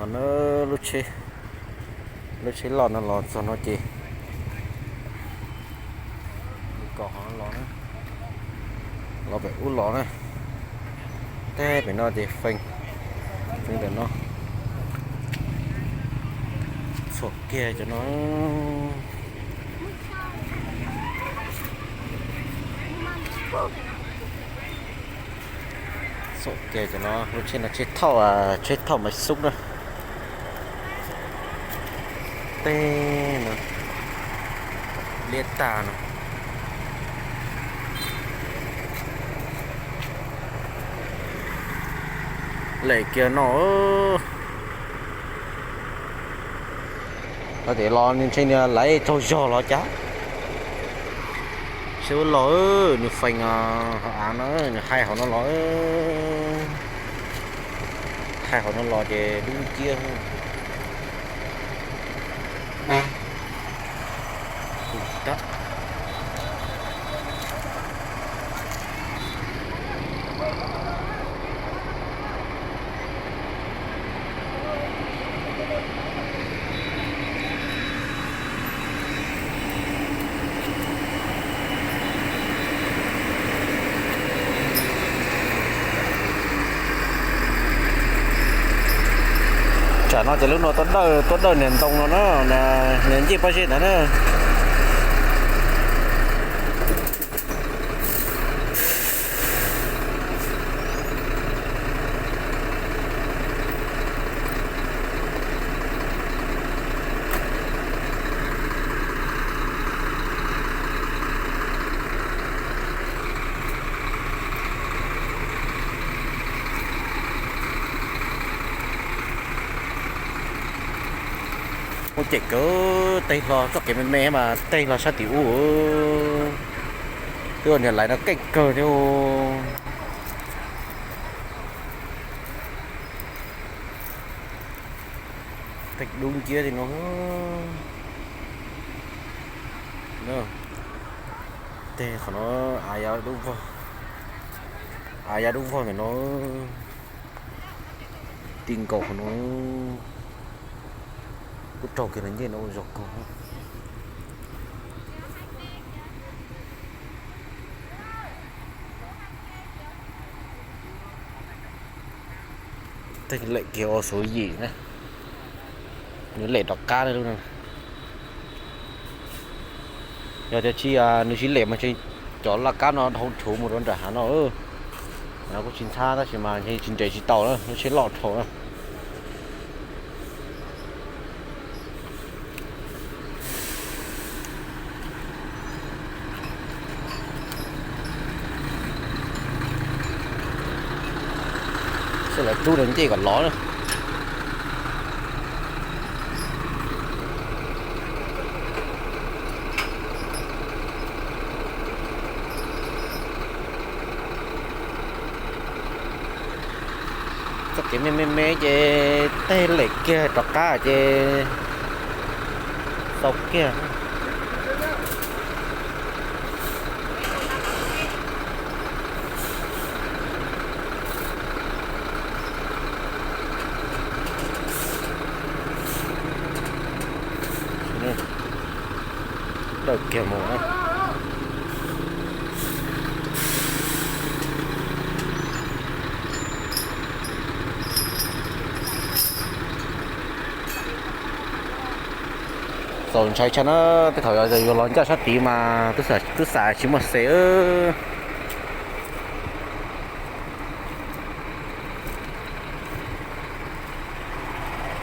No lub tsheb, lub tsheb loj no los txog no ces kom ho los na, los pem ub los na. Teb pem no ces feem, feem ntawm no, txhuam kiag cov no. Txhuam kiag cov no, lub tsheb no tsheb thauj, tsheb thauj Maiv Xub na. Teb no, liab tag no. Lem kiag no. Ho tias los ntshe nws laiv tsaug zog los cas. Seb ua los, nws feem hauv av no, nws hais hauv no los. Hais hauv no los ces dub nciab. Tsam no ces lub no tuaj dawj, tuaj dawj niag ntoo no na, niag ncej pob zeb ntawd na. Muaj cem kawg, teg hlo txoj kev me me mas teg hlo sab tim ub. Twb ua niag laiv no keej kawg thiab. Teg dub nciab li no. Teg qhov no, av ya dub vog, av ya dub vog ntawm no. Ti nkaus qhov no, kuj raug kiag los ncej no ua zog kawg. Tej lem kiag ua xuv yim na, nws lem rov qab li lub no. Yog tias tsis, nws tsis lem mas ntshe cov laj kab no dhau rhuv mus rau nram hav no. Kuj tsis ntxhab tab sis mas ntshe tsis nres tsis tau na, lub tsheb loj dhau na. Seb lawv rub nws ncej kom lov na. Txoj kev me me me ces tej lem kiag rov qab ces xau kiag. Dawm kiag mus. Txaus ntshai tshaj na, tej thaum yuav los ncaj sab tid mas twb xav tsis muaj xes.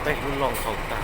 Tej lub loj txhaum tag.